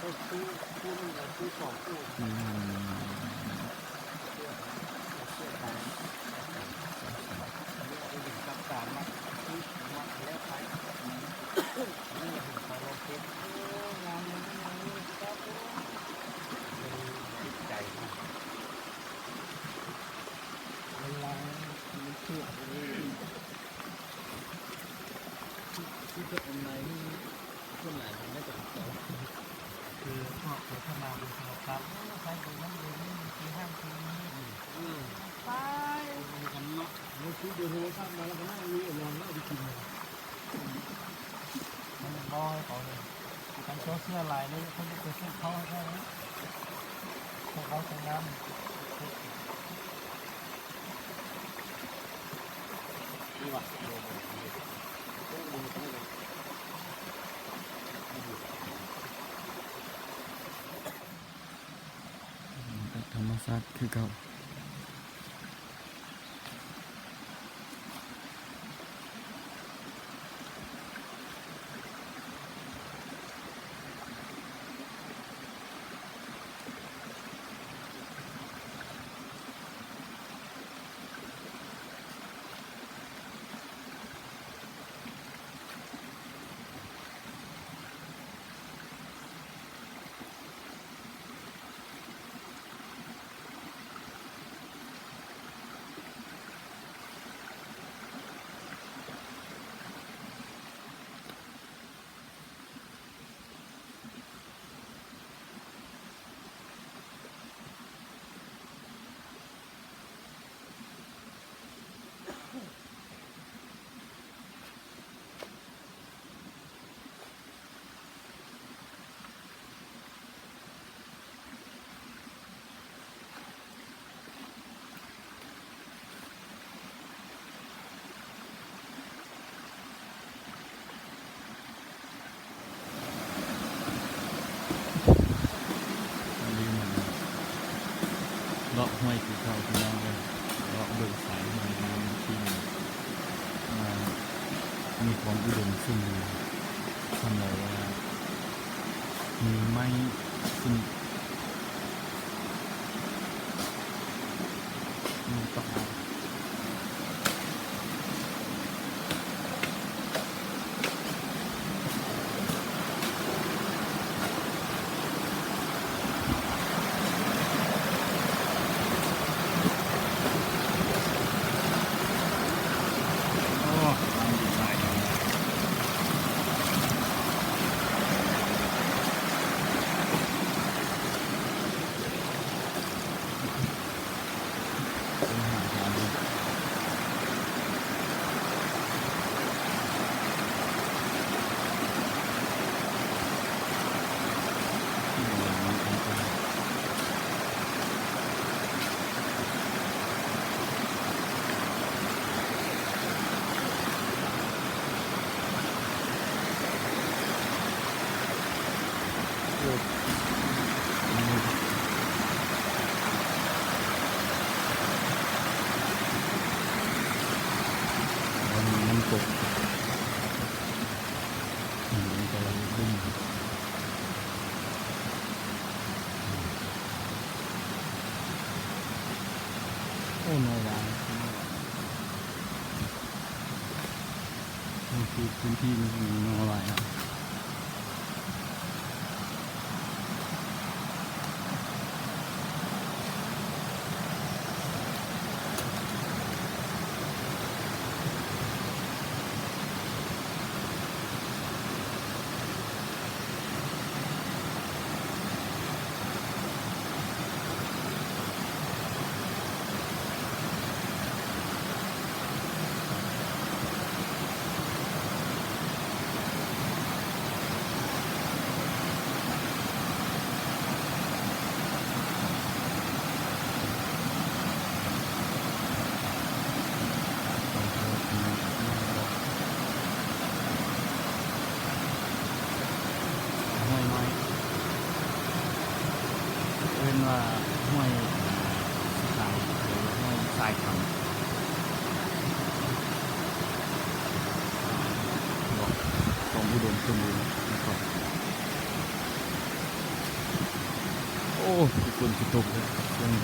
ຄູ່ ຄູ່ໜຶ່ງ ເອົາຄູ່ສອງ ອືມ ເອົາເຊືອກໄປ ເອົາເຊືອກໄປ ອັນນີ້ເອົາໄປເປັນກັບຕາມັດ ມັດແລ້ວໄປ ອັນນີ້ລະເຫັນເຂົາລອງເກັບ ໂອ້ ງາມເລີຍ ງາມເລີຍ ເປັນຈິດໃຈ ເວລາມັນເຊື່ອ ຄືແບບອັນໃດນີ້ ສ່ວນຫຼາຍມັນໄດ້ແຕ່ເກົ່າ ຄືພວກໂຄສະນາເບິ່ງໂທລະທັດ ໂອ້ ໃຊ້ເບີນັ້ນເບີນີ້ ມີທີ່ຮ້ານທີ່ນີ້ ເອີ ໄປກັນເນາະ ເຮົາຊື້ເບີໂທລະທັດມາແລ້ວກໍນັ່ງຢູ່ລອນແລ້ວໄປກິນ ມັນບໍ່ໃຫ້ເຂົາເລີຍ ຄັນເຈົ້າເຊື່ອຫຼາຍເລີຍ ເຂົາຈະໄປຊື້ເຂົ້າໃຫ້ເຈົ້າເລີຍ ໃຫ້ເຂົາໃຊ້ງານ. ທຳມະຊາດຄືເກົ່າ. ເລາະຫ້ວຍຄືເກົ່າ ພີ່ນ້ອງເອີຍ ເລາະເບິ່ງສາຍຫ້ວຍນ້ຳທີ່ ອ່າ ມີຄວາມອຸດົມສົມບູນ ສ່ຳລັບວ່າ ມີໄມ້ຊະນິດ ມີປາກກາ. ນ້ຳຕົກ ອືມ ມັນກຳລັງຂຶ້ນ ໂອ້ ໜໍ່ຫຼາຍ ນີ້ຄືພື້ນທີ່ນີ້ມີໜໍ່ຫຼາຍເນາະ. ຫ້ວຍນ້ອຍ ເອີ້ນວ່າຫ້ວຍສະຕາງ ຫຼືວ່າຫ້ວຍຊາຍຄຳ ຄວາມອຸດົມສົມບູນນະຄອບ. ໂອ້ ຝົນຊິຕົກແລ້ວ.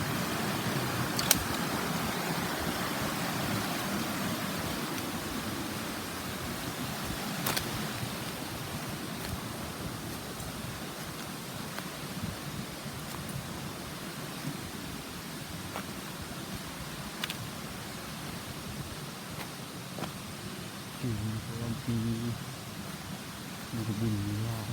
ຢູ່ນະຄອນຫຼວງ ມີບຸນມີລາວ.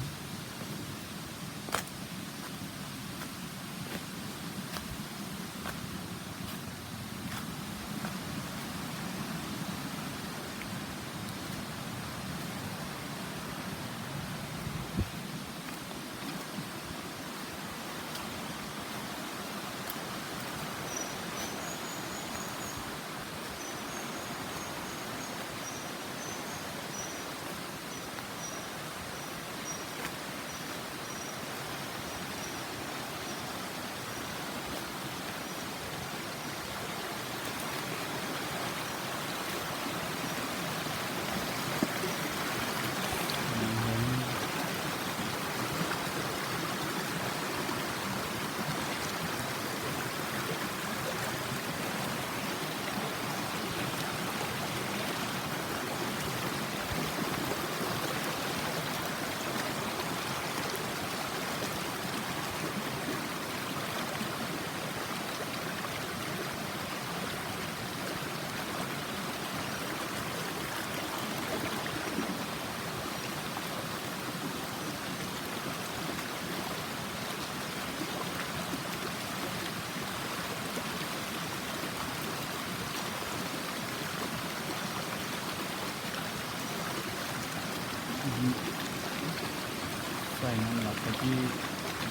ສາຍນ້ຳຫຼັກ ແຕ່ກີ້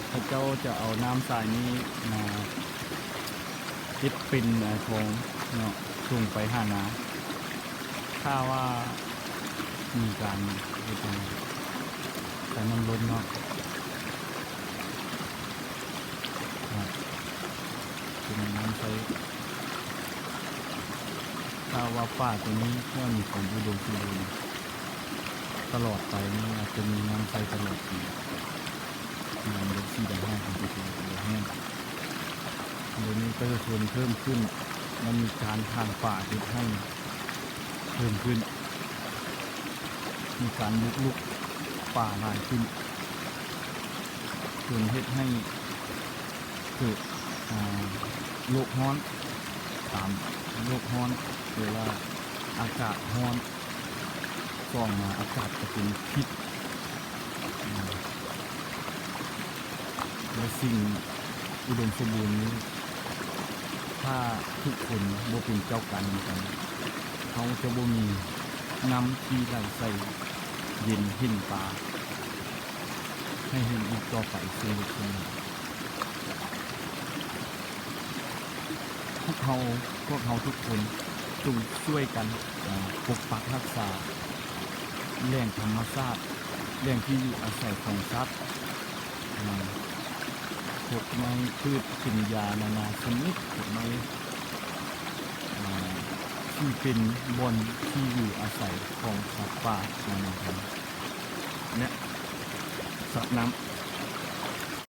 ເຂົາເຈົ້າຈະເອົານ້ຳສາຍນີ້ມາເຮັດເປັນ ອາ ຂອງເນາະ ສົ່ງໄປຫານາ. ຖ້າວ່າມີການເຮັດຫຍັງ ໃສ່ນ້ຳລົ້ນເນາະ ເປັນນ້ຳໃຊ້. ຖ້າວ່າປ່າຕົວນີ້ ແຖວນີ້ຂອງອຸດົມສົມບູນຕະຫຼອດໄປນີ້ ອາດຈະມີນ້ຳໃຊ້ຕະຫຼອດປີ. ນ້ຳເປັນສີດຳໃຫ້ຂອງຕົວເອງບໍ່ແຫ້ງ. ດຽວນີ້ປະຊາຊົນເພີ່ມຂຶ້ນ ແລະ ມີການຖາງປ່າເຮັດໄຮ່ເພີ່ມຂຶ້ນ, ມີການບຸກລຸກປ່າຫຼາຍຂຶ້ນ ຈົນເຮັດໃຫ້ເກີດ ອາ ໂລກຮ້ອນ ຕາມໂລກຮ້ອນ ຫຼືວ່າອາກາດຮ້ອນ. ສອງມາ ອາກາດກະເປັນພິດ ແລະ ສິ່ງອຸດົມສົມບູນນີ້ ຖ້າທຸກຄົນບໍ່ເປັນເຈົ້າການນຳກັນ ເຮົາຈະບໍ່ມີນ້ຳທີ່ໄຫຼໃສເຢັນເຫັນປາໃຫ້ເຫັນອີກຕໍ່ໄປເຊັ່ນເດີມ. ພວກເຮົາ ພວກເຮົາທຸກຄົນຈົ່ງຊ່ວຍກັນ ອາ ປົກປັກຮັກສາແຫຼ່ງທຳມະຊາດ, ແຫຼ່ງທີ່ຢູ່ອາໄສຂອງສັດ, ອາ ພົກໄມ້ພືດກິນຢານານາຊະນິດ, ພົກໄມ້ ອາ ທີ່ເປັນບ່ອນທີ່ຢູ່ອາໄສຂອງສັດປ່ານານາພັນ ແລະ ສັດນ້ຳ.